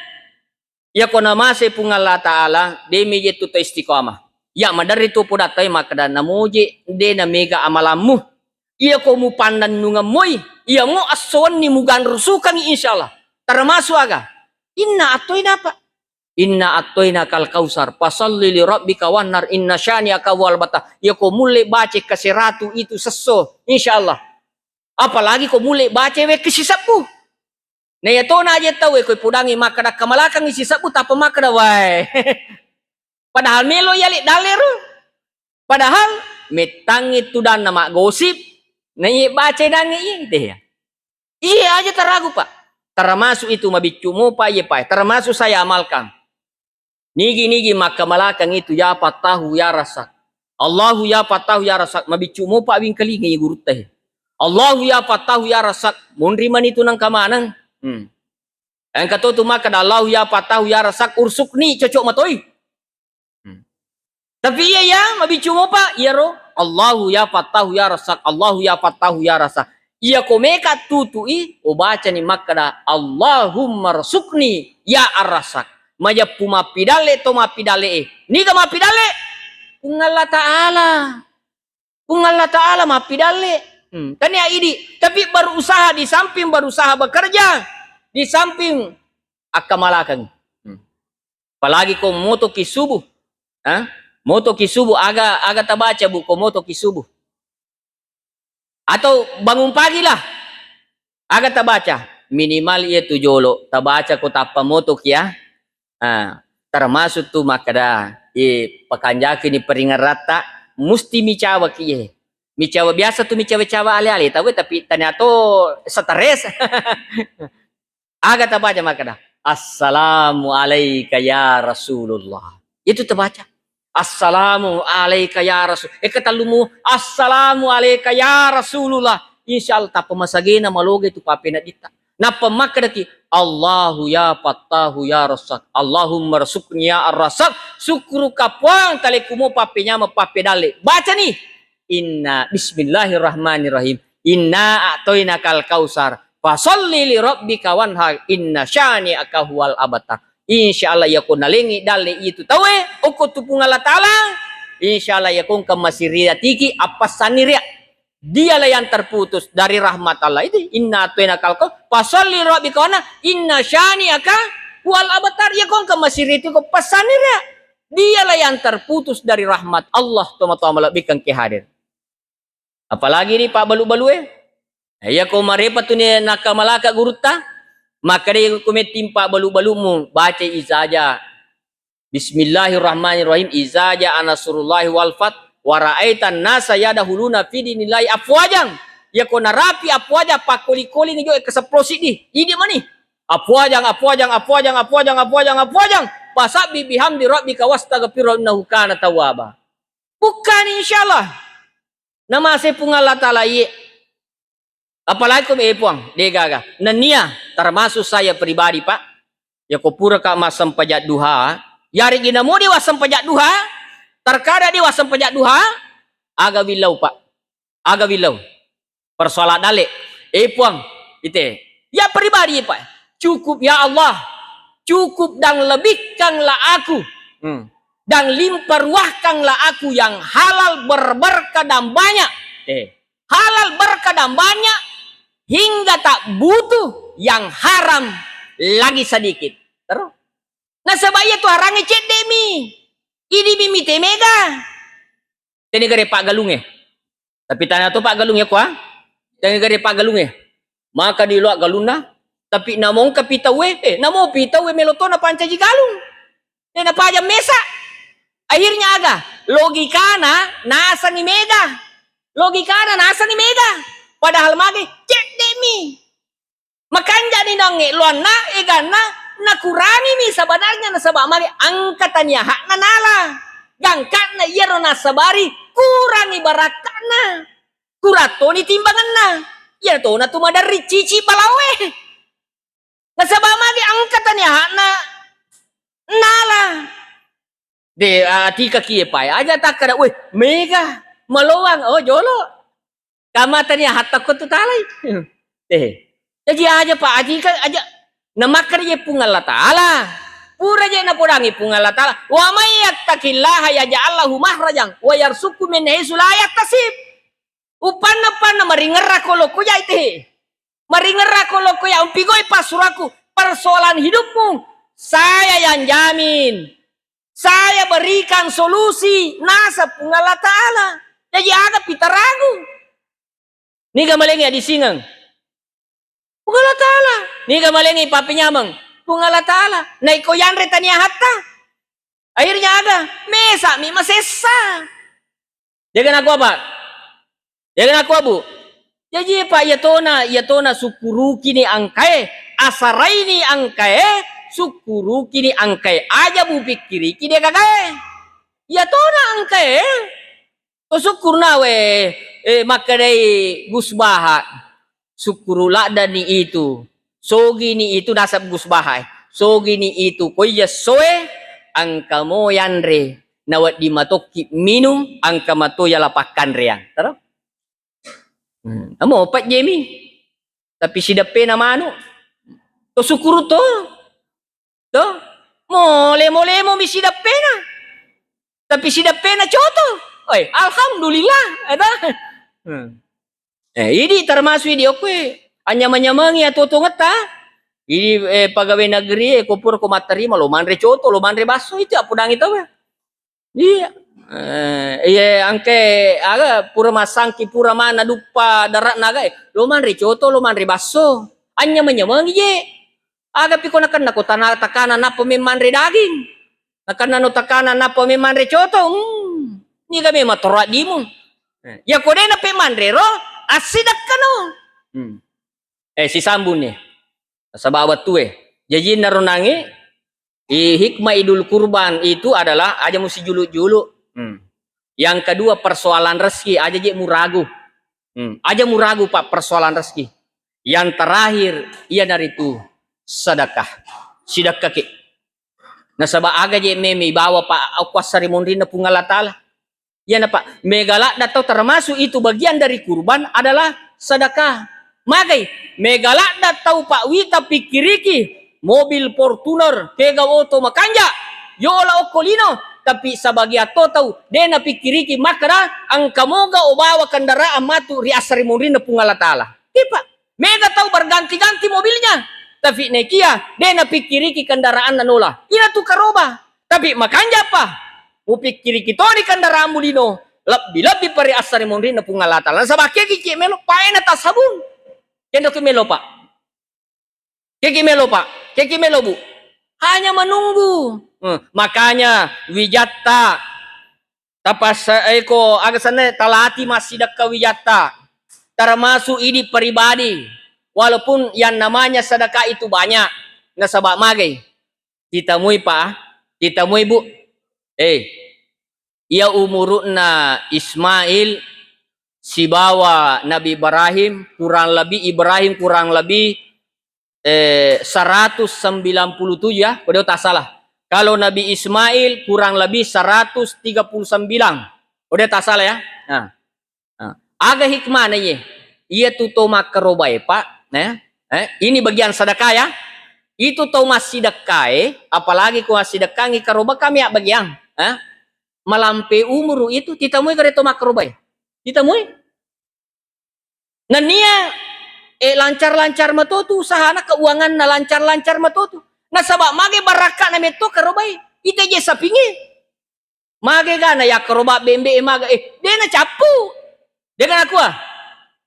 iya ko namase Puang Allah Ta'ala, de meje tu to istiqamah. Ya, maderri tu podatta makkeda namoje, de na mega amalammu. Iya ko mupannennungeng moi, iya mo esso wenni muganrusukangi, insyaallah. Termasuk aga? Inna attoina, Pak. Inna attoina kal kausar, fasalli li rabbika wanhar, inna syani'aka huwal abtar. Iya ko mulle baca kaseratu itu sesso, insyaallah. Apalagi ko mulle baca wekki sisebbu. Na iya tona aja tau, eh, ko ipudangi makkeda kamalakangi sisebbu, tappa makkeda, wae. Padahal melo yali dalero. Padahal mettangi tudanna maggosip, na iye baca dangi iye, deh ya. Iye aja taragu, Pak. Termasuk itu mabiccu mopa, iye, Pak. Termasuk saya amalkan. Nigi-nigi makkamalakang itu, ya Fattahu, ya Razzaq. Allahu ya Fattahu, ya Razzaq. Mabiccu mopa wingkalingi gurutta he. Allahu ya Fattahu, ya Razzaq. Monri mani tu nangka maneng. Hmm. Engka to tu makkeda, Allahu ya Fattahu, ya Razzaq, ursukni, cocok matoi. Hmm. Tapi iya, iya, mabiccu mopa, iyaro, Allahu ya Fattahu, ya Razzaq, Allahu ya Fattahu, ya Razzaq. Iya ko meka tutui, obacani makkeda, Allahumma rzuqni ya Ar-Razzaq. Majeppu mappidalle to mappidalle e. Niga mappidalle? Puang Allah Ta'ala. Puang Allah Ta'ala mappidalle. Hmm, tania idi, tapi berusaha, di samping berusaha bekerja, di samping akkamalakang. Hmm. Apalagi ko motoki subuh. Ha? Motoki subuh, aga, aga tabaca, Bu, ko motoki subuh? Atau bangun pagi lah. Aga tabaca? Minimal iya tu jolo tabaca ko tappa motoki, ya. Ah, termasuk tu makkeda, eh, pakanjaki ni peringeratta, musti micawaki, eh. Micawa biasa tu, micawa-cawa ale-ale tau, tapi tania to stres. Aga tabaca makkeda, "Assalamu alaika ya Rasulullah." Itu tabaca. "Assalamu alaika ya Rasul." Eh, ketellumu, "Assalamu alaika ya Rasulullah." Insya Allah, tappa masagena maloge tu papena ditta. Nappa makkedaki, "Allahu ya Fattahu ya Razzaq, Allahumma rzuqni ya Ar-Razzaq." Syukuruka Puang, talekku mo pappenyameng pappedalle. Bacani. Inna, bismillahirrahmanirrahim. Inna a'toinakal kausar. Fasalli li rabbika wanhar. Inna syani'aka huwal abtar. Insya Allah, iya ko nalengi dalle itu tauwe, okko tu Puang Allah Ta'ala. Insya Allah, iya ko engka masiriatiki, appassanni ria. Dialah yang terputus dari rahmat Allah itu. Inna a'toinakal kausar. Fasalli li rabbika wanhar. Inna syani'aka huwal abtar. Iya ko engka masiriatiko, passanni ria. Dialah yang terputus dari rahmat Allah, tomatoa malebbikan ke hadir. Apalagi ni pabbalu-balue. Iya ko marepa tu ni nakkamalaka gurutta, makkeda ko metting pabbalu-balumu, baca izaja. Bismillahirrahmanirrahim. Izaja anasrullahi wal fath wa ra'aitan nasa yadkhuluna fi dinillahi afwajan. Iya ko narapi afwaja, pakkoli-kolingi jo, eh, keseplo siddi. Idi mani. Afwajan, afwajan, afwajan, afwajan, afwajan, afwajan. Fasabbih bihamdi rabbika wastaghfirhu innahu kana tawwaba. Bukkani, insyaallah. Namase Puang Allah Ta'ala iye. Apalagi ko, eh, Puang, de gaga. Nennia, termasuk saya pribadi, Pak. Ya ko puraka massempajang duha, yaregi namo de wassempajang duha, terkadang de wassempajang duha, aga willau, Pak. Aga willau. Persoalan dalle. Eh, Puang, ite. Ya pribadi, Pak. Cukup, ya Allah. Cukup dan lebihkanlah aku. Hmm. Dan limpah ruahkanlah aku yang halal, berberkah dan banyak. Eh. Halal, berkah dan banyak, hingga tak butuh yang haram lagi sedikit. Terus. Nasaba iya tu harangnge cedde'mi. Idi mi mite mega. Tenigare paggalungnge. Tapi tania to paggalungnge, kua. Tenigare paggalungnge. Maka diloa galunna, tapi namongka pitauwe, eh, namo pitauwe melo to napancaji galung. Eh, napajang mesa. Akhirnya aga? Logikana nasengi mega. Logikana nasengi mega. Padahal mage cedde'mi. Makanjani nangnge loanna, eganna, nakurangimi sebenarnya nasaba mage engka tania hakna nala. Gangka'na iyaro nasabari kurangi barakka'na. Kurattoni timbangenna. Iya tona tu maderri cici balaoe. Nasaba magi engka tania hakna nala. De, atika kie pae. Aja takkada, "Weh, mega, maloang, oh, jolo." Kama tania hatta ko tu talai. Eh. Jaji aja, Pak, aji ka, aja. Namakkada je Puang Allah Ta'ala. Pura je napodangi Puang Allah Ta'ala, "Wa may yattaqillaha yaj'al lahu makhrajan wa yarzuqhu min haitsu la yahtasib." Upanna-panna maringerra ko lokko jai te. Maringerra ko lokko ya, umpigoi passurakku, persoalan hidupmu, saya yang jamin. Saya berikan solusi, nasa Puang Allah Ta'ala. Jaji aga pitaragu? Niga malengi adisingeng? Puang Allah Ta'ala. Niga malengi pappenyameng? Puang Allah Ta'ala. Naiko yanre tania hatta. Akhirnya aga? Mesa'mi masessa. Jaga nakua, Pak. Jaga nakua, Bu. Jaji, Pak, iyatona, iyatona sukkurukini angkae, asaraini angkae, sukkurukini engkae, aja mupikkiriki de' gagae. Iya tona engkae. To sukkurna we, eh, makkedai Gus Baha. Sukkuru laddani itu. Sogini itu nasab Gus Baha, eh. Sogini itu ko iya essoe, engka mo yanre. Nawedding matokki minung, engka mato yala pakkanreang. Taro? Hmm. Amo pajjemi. Tapi sideppena manu. To sukuru to. To? Mo lemo-lemo mi sideppena. Tapi sideppena coto. Oi, alhamdulillah. Ada. Hmm. Eh, idi termasuk idi okkoe. Anyamang-nyamangi atuo-tuongetta. Idi, eh, pegawai negeri, eh, ko pura ko matterima, lo manre coto, lo manre basso, itu appodangi tau, eh. Iya. Eh, iya, angke, aga, pura massangki, pura mana duppa darat naga, eh. Lo manre coto, lo manre basso. Anyamang-nyamangi je. Aga pi ko nakenna ko tana-, takana nappa memmanre daging. Nakenna no takana nappa memmanre coto. Hmm. Niga memang toro addimu. Eh, ya ko de' nape manre ro, assidekkano. Hmm. Eh, sisambung nih. Nasaba wettue. Jaji naro nangi, i hikmah Idul Kurban itu adalah aja musi julu-julu. Hmm. Yang kedua, persoalan rezeki, aja je muragu. Hmm. Aja muragu, Pak, persoalan rezeki. Yang terakhir, iyanaritu sedekah. Sidekkaki. Nasaba aga je memi bawa, Pak, okko assarimunrinna Puang Allah Taala. Iyana, Pak, mega ladda tau termasuk itu bagian dari kurban adalah sedekah. Magai, mega ladda tau, Pak, wita pikkiriki mobil Fortuner, kega oto makanja, yola okko lino, tapi sebagian to tau de' napikkiriki makkeda engka moga obawa kendaraan matu ri assarimunrinna Puang Allah Taala. Iya, Pak. Mega tau berganti-ganti mobilnya. Tapi nekia, de' napikkiriki kendaraanna nola. Ina tu karoba. Tapi makanja pa. Mupikkiriki toni kendaraanmu lino. Lebbi-lebbi pari assarimunrinna Puang Allah Taala. Nasaba kegi ki melo paena tasabung. Kendo ki melo, Pak. Kegi melo, Pak. Kegi melo, Bu. Hanya menunggu. Hmm. Makanya wijatta Tapassa-, eko, aga senna, talati massidekka wijatta, termasuk idi pribadi, walaupun yang namanya sedekah itu banyak, nasaba magai. Titamui, Pak, titamui, Bu. Eh, iya umuru'na Ismail sibawa Nabi Ibrahim, kurang lebih, Ibrahim kurang lebih eh, seratus sembilan puluh tujuh ya, kodeo tak salah. Kalau Nabi Ismail kurang lebih seratus tiga puluh sembilan. Kodeo tak salah ya. Nah. Nah. Aga hikmahna ye? Iya tu to makkarobae, Pak. Nah, eh, ini bagian sedekah ya. Itu to massidekkae, apalagi ko massidekkangi karoba kami ya bagian. Eh? Malampe umuru itu titamui kare to makkarobae. Titamui? Nennia, eh, lancar-lancar mato tu usahana, keuanganna lancar-lancar mato tu. Nasaba mage barakka'na metto karobai, ite je sapinge. Mage gana yakkaroba bembe e maga, eh, de nacappu. De nakua.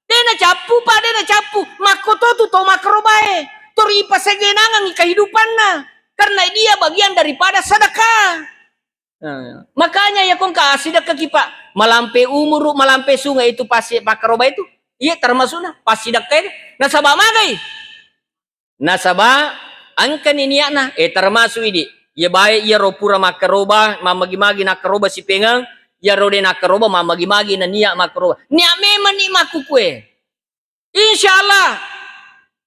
De nacappu, Pak, de nacappu. Makkoto tu to makkarobae. Tori ipasegenangangi kehidupanna. Karena dia bagian daripada sedekah. Nah, makanya ya kongka sidekkaki, Pak. Malampe umuru, malampe sungai itu pasti pakkaroba itu. Iya termasukna, pasti dekkai. Nasaba magai. Nasaba engkani niatna, eh termasuk idi. Iya bae iya ro pura makkaroba, mamagi-magi nakkaroba sipengeng, iya ro de nakkaroba, mamagi-magi na niat makkaroba. Niat memang ni makkukue. Insya Allah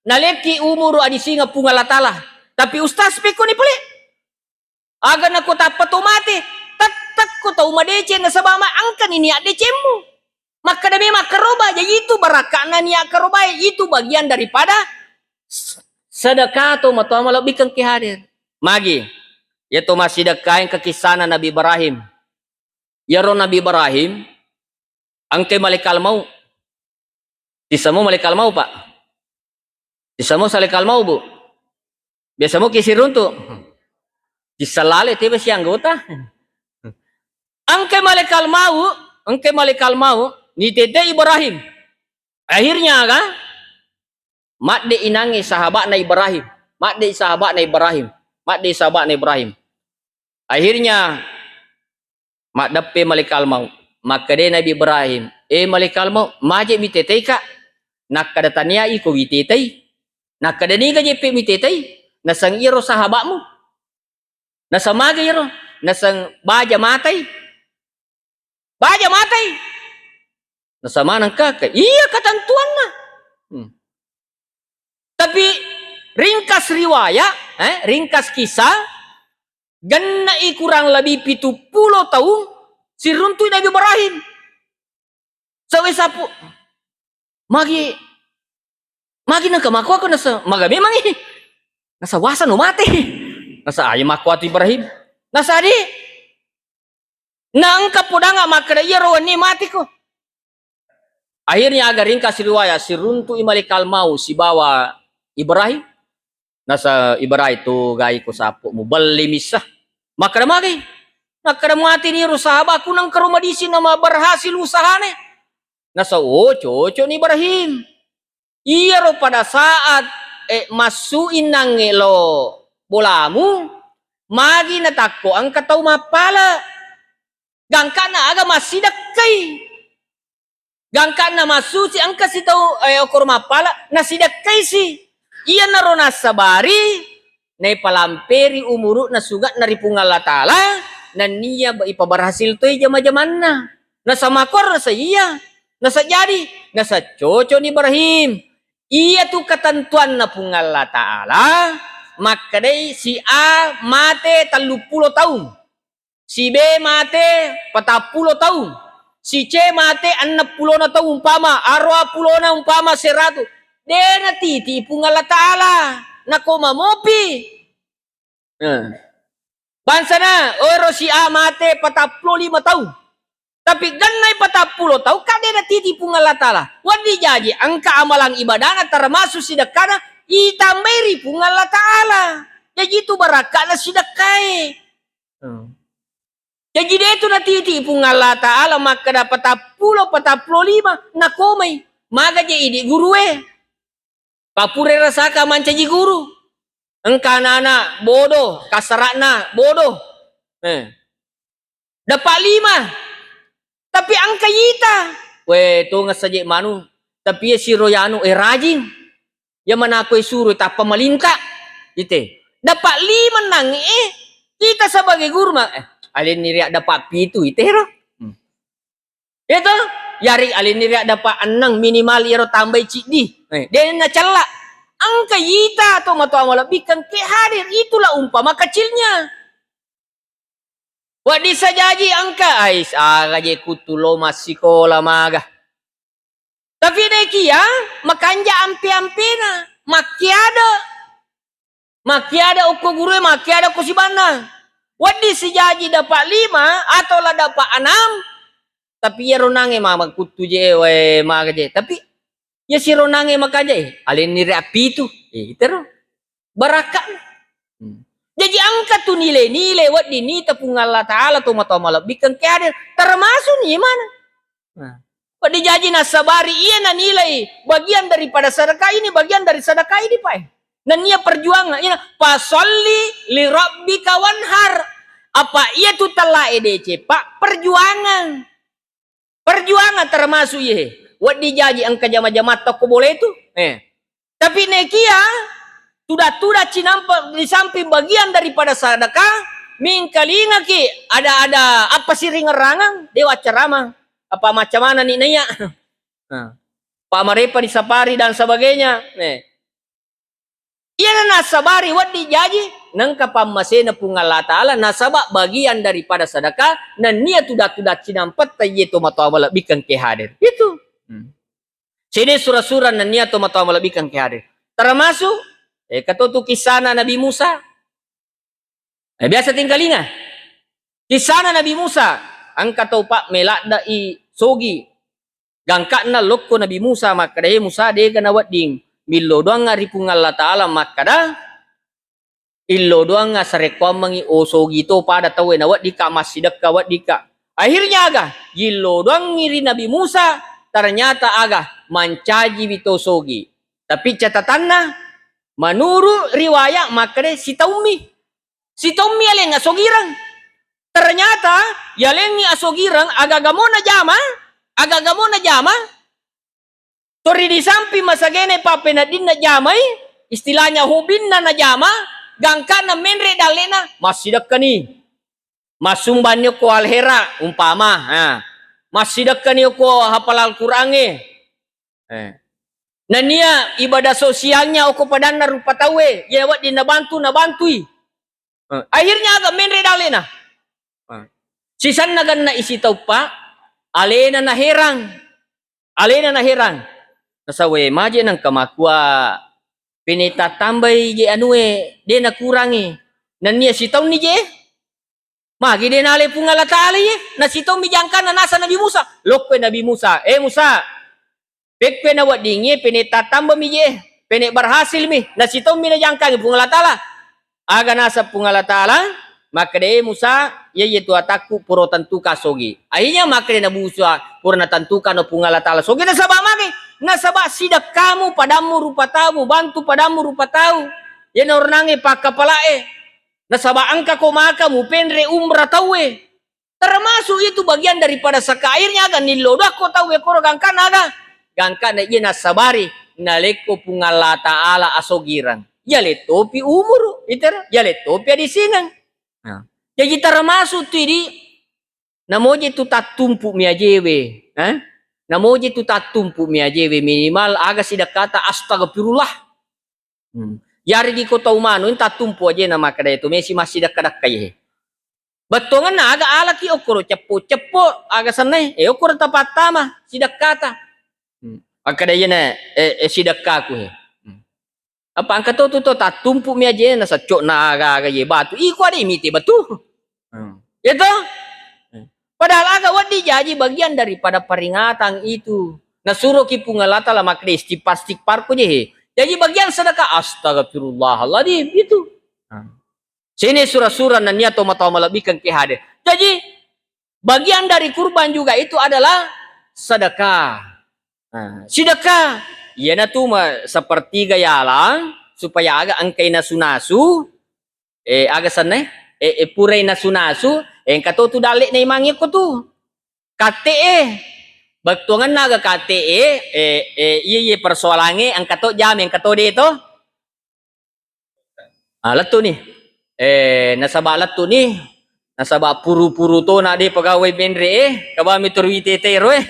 nalekki umuru adisingeng Puang Allah Taala. Tapi ustaz, pekkoni pale? Aga nako tappa to mate, tettekko tau madeceng nasaba ma engkani niat decemmu. Makkeda memang karoba, jadi itu barakka'na niat karobae, itu bagian daripada s-, sedekah to matoa malebbikeng ki hadir. Magi, iya to massidekkaeng ke kisahna Nabi Ibrahim. Iyaro Nabi Ibrahim engkai malaikal maut. Tissamo malaikal maut, Pak. Tissamo malaikal maut, Bu. Biasa mo kisiruntu. Tissallale tebe si anggota. Engkai malaikal maut, engkai malaikal maut, nitete Ibrahim. Akhirnya aga? Madde inangnge sahaba'na Ibrahim. Madde sahaba'na Ibrahim. Madde sahaba'na Ibrahim. Akhirnya maddeppe malaikal maut. Makkeda Nabi Ibrahim, "Eh, malaikal maut, maje miteteika?" Nakkeda, "Tania iko witetai." Nakkeda, "Niga jeppe mitetai?" Naseng iyaro sahaba'mu. Naseng magi iyaro? Naseng baja matai. Baja matai. Naseng maneng kaka. Iya ketentuanna. Hmm. Tapi ringkas riwayat, eh, ringkas kisah, genna'i kurang lebih pitu pulo taung siruntu'i Nabi Ibrahim. Sawe sapu. Magi, magi nengka makkuako nasa, maga memang i. Nasa wasa no mate. Nasa ayo makkuatu Ibrahim. Nasa di. Na engka podanga makkeda iyaro wenni matiko. Akhirnya aga ringkas riwayat siruntu'i malaikat maut sibawa Ibrahim. Nasa Ibrahim tu gai ko sapu mubelli missa. Makkeda magi. Makkeda muati ni ro sahabaku nengka ro madisi nama berhasil usahane. Nasa, oh, cocok ni Ibrahim. Iyaro pada saat, eh, massu'i nangnge lo bolamu, magi natakko engka tau mappala. Gangkana aga massidekkai. Gangkana massusi engka sitau, eh, okoro mappala, nasidekkaisi. Iyanaro nassabari, naipalamperi umuru'na suge'na ri Puang Allah Ta'ala, nenniya ba-, ipaberhasil toi jama-jamanna. Nasamakkoro nasa iya, nasa jadi, nasa cocok ni Ibrahim. Iyatu ketentuanna Puang Allah Ta'ala, makkedai si A mate telluppulo taung, si B mate patappulo taung, si C mate enneng pulona taung, umpama aruwa pulona, umpama seratu. De natiti Puang Allah Ta'ala, nako mamopi. Eh. Bangsana, oro si A mate patappulo lima taung. Tapi gennai patappulo taung, ka de natiti Puang Allah Ta'ala. Wedding jaji, engka amalang ibadana termasuk sidekkana, itambai ri Puang Allah Ta'ala. Jaji itu barakka'na sidekkae. Hmm. Jaji de tu natiti Puang Allah Ta'ala makkeda patappulo, patappulo lima, nakomai. Maga je idi gurue. Papure rasaka mancaji guru. Engka anak-anak bodoh, kasara'na bodoh. Eh. Dapat lima. Tapi engka ita. We, tongeng saje manu. Tapi ya siro yanu, eh, rajing. Ya manako suro tappa malinta. Ite. Dapat lima nang, eh. Kita sebagai guru mah, eh, alenni ria dapat pitu, ite ro. Hmm. Iya to? Yari alenni ria dapat enneng minimal iyaro tambai ciddi. Eh, de nacella. Engka ita to matoa malebbikkeng ke hadir, itulah umpama kecilnya. Wedding sajaji engka, ais, aga je kuttu lo massikola maga. Tapi nekia makanja ampe-ampena, makkiada. Makkiada okko gurue, makkiada okko sibanna. Wedding sijaji dapat lima atau la dapat enam, tapi iyaro nange mamang kuttu je, wae, maga je. Tapi iya siro nange makaja, eh, alenni ria pitu. Eh, itero. Barakka. Hmm. Jaji engka tu nilai-nilai wedding nita Puang Allah Ta'ala to matoa malebbikkeng ke hadir. Termasuk ni mana? Nah. Kok dijaji nassabari iya nanilai bagian daripada sedekah ini, bagian dari sedekah ini, Pak, eh. Nennia perjuangan, ina, "Fasalli li rabbika wanhar." Apa iya tu tellae deceng, Pak, perjuangan. Perjuangan termasuk iye. Wedding jaji engka jama-jamatta ko bola itu. Eh. Tapi nekia tuda-tuda cinampa di samping bagian daripada sedekah, mingkalingaki ada-ada apa siringerrangang, dewa ceramah, apa macam mana ni naiya. Nah, Pak Marepa disapari dan sebagainya. Nih. Iyana nassabari wedding jaji, nengka pammasena Puang Allah Ta'ala, nasaba bagian daripada sedekah, nennia tuda-tuda cinampetta iye to matoa malebbikkeng ke hadir. Itu. Hmm. Sede sura-sura nennia to matoa malebbikkeng ke hadir. Termasuk, eh, katotu kisana Nabi Musa. Eh, biasa tingkalinga. Kisana Nabi Musa, engka tau pa meladde'i sogi. Gangka'na lokko Nabi Musa makkeda, "He Musa, dega nawedding millo doangnga ri Puang Allah Ta'ala makkeda, illo doangnga sarekkoammengngi osogi to pada tauwe naweddikka massidekka weddikka." Akhirnya aga? Yillo doangngi ri Nabi Musa, ternyata aga? Mancajiwi to sogi. Tapi catatanna, menurut riwayat makkeda sitaummi. Sitaummi aleng asogireng. Ternyata yalengngi asogireng agaga mo najama, agaga mo najama, tori di samping masagena pappeneddinna jamai, istilahnya hobinna najama, gangkanna menre dallena, massidekkani. Massumbanni okko alhera, umpama, ha. Massidekkani okko hafal Al-Quran e. Eh. Nennia ibadah sosialnya okko padanna rupa tauwe, ye wedding nabantu, nabantui. Eh, akhirnya aga menre dallena. Eh. Sisenna genna isi tauppa, alena naherang. Alena naherang. Nasawe maje nengka makua pene tattambai je anue, de nakurangi. Nennia sitaunni je. Magi de nale Puang Allah Ta'ala ye? Nasitaummi jangkanna nasa Nabi Musa. Lokkoi Nabi Musa, "Eh Musa, pekkue naweddingi pene tattambami je, pene berhasil mi." Nasitaummi najangkangi Puang Allah Ta'ala. Aga nasa Puang Allah Ta'ala? Makkeda, "Eh Musa, iya ye tu atakku pura tentuka sogi." Akhirnya makkeda Nabi Musa, "Pura natentuka no Puang Allah Ta'ala sogi." Nasaba magi? Nasaba sidekkamu padammu rupa tau, mubantu padammu rupa tau. Ye naornangi pakkapalae. Nasaba engkako maka mupenre umrah tauwe. Termasuk itu bagian daripada saka airnya aga nillo dakko tauwe koro gangkana aga. Gangkana iya nasabari nalekko Puang Allah Ta'ala asogirang. Iya lettopi umuru, itero, iya lettopi adisingeng. Nah. Jadi termasuk tu idi namoje tu tattumpu mi ajewe, eh? Namoje tu tattumpu mi ajewe minimal aga sidekkata astagfirullah. Hmm. Yarigi ko tau manu, tattumpu aje na makkeda itu, mesi massidekka-dekka ye. Bettuangenna aga alaki okkoro ceppo-ceppo, aga sennai, eh, okkoro tapattama, sidekkata. Hmm. Makkeda iyana, eh, eh, sidekkaku he. Hmm. Apa engka to tu to tattumpu mi aje na seccokna aga-aga ye batu. Iko ade mite batu. Hmm. Ya toh? Padahal aga wedding jaji bagian daripada peringatan itu. Nasuroki Puang Allah Ta'ala makkeda istighfar, istighfar ko je he. Jaji bagian sedekah, astagfirullahaladzim, itu. Nah. Sini sura-sura nennia tomatoa malebbikeng ke hade. Jadi bagian dari kurban juga itu adalah sedekah. Nah, sedekah. Iyanatu ma-, sepertiga yala supaya aga engkai nasu-nasu, eh, aga senna, eh, eh, purai nasu-nasu, eh, engka to tu dalle na imang iko tu. Katte e, bettuangenna aga katte e, eh, eh, iya, iya persoalange, engka to jame, engka to de to. Ah, lettu ni. Eh, nasaba lettu ni, nasaba puru-puru to na de pegawai menre e, kabami terui tete ro e.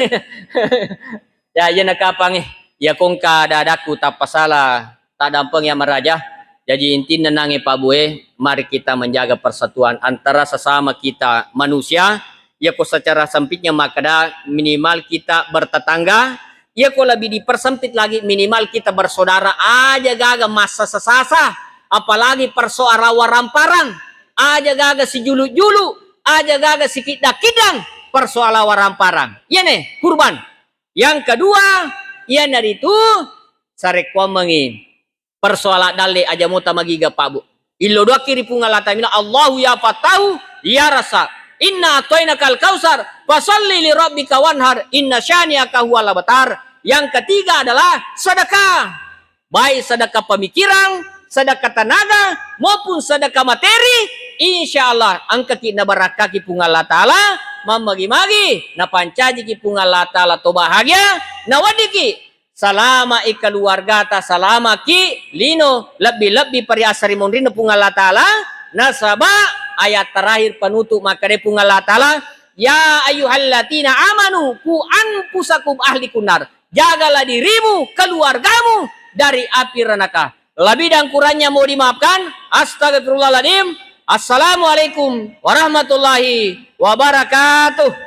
Ya, iya nakapange. Ya kongka dadaku tappa sala. Taddampeng ya maraja. Jadi intinna nange Pak Bu e, mari kita menjaga persatuan antara sesama kita manusia. Yako secara sempitnya makkeda minimal kita bertetangga. Yako lebih dipersempit lagi minimal kita bersaudara. Aja gaga massa sesasa, apalagi persoalan waramparang. Aja gaga sijulu-julu, aja gaga sikidda-kiddang persoalan waramparang. Iya ne, kurban. Yang kedua, iyanaritu sarekkuammengi persoalan dalle aja mota magiga Pak Bu. Illo doakki ri Puang Allah Ta'ala, Allahu ya Fattahu, ya Razzaq. Inna a'tainakal kautsar, fasalli li rabbika wanhar, inna syani'aka huwal abtar. Yang ketiga adalah sedekah. Baik sedekah pemikiran, sedekah tenaga, maupun sedekah materi, insya Allah engkaki nabarakkaki Puang Allah Ta'ala, mammagi-magi napancajiki Puang Allah Ta'ala to bahagia, naweddiki salama i keluargata, salama ki lino, lebbi-lebbi pariasa ri monrinna Puang Allah Ta'ala, nasaba ayat terakhir penutup makkeda Puang Allah Ta'ala, "Ya ayyuhalladzina amanu qu anfusakum ahlikum nar." Jagalah dirimu, keluargamu dari api neraka. Lebih dan kurangnya mau dimaafkan. Astagfirullahaladzim. Assalamualaikum warahmatullahi wabarakatuh.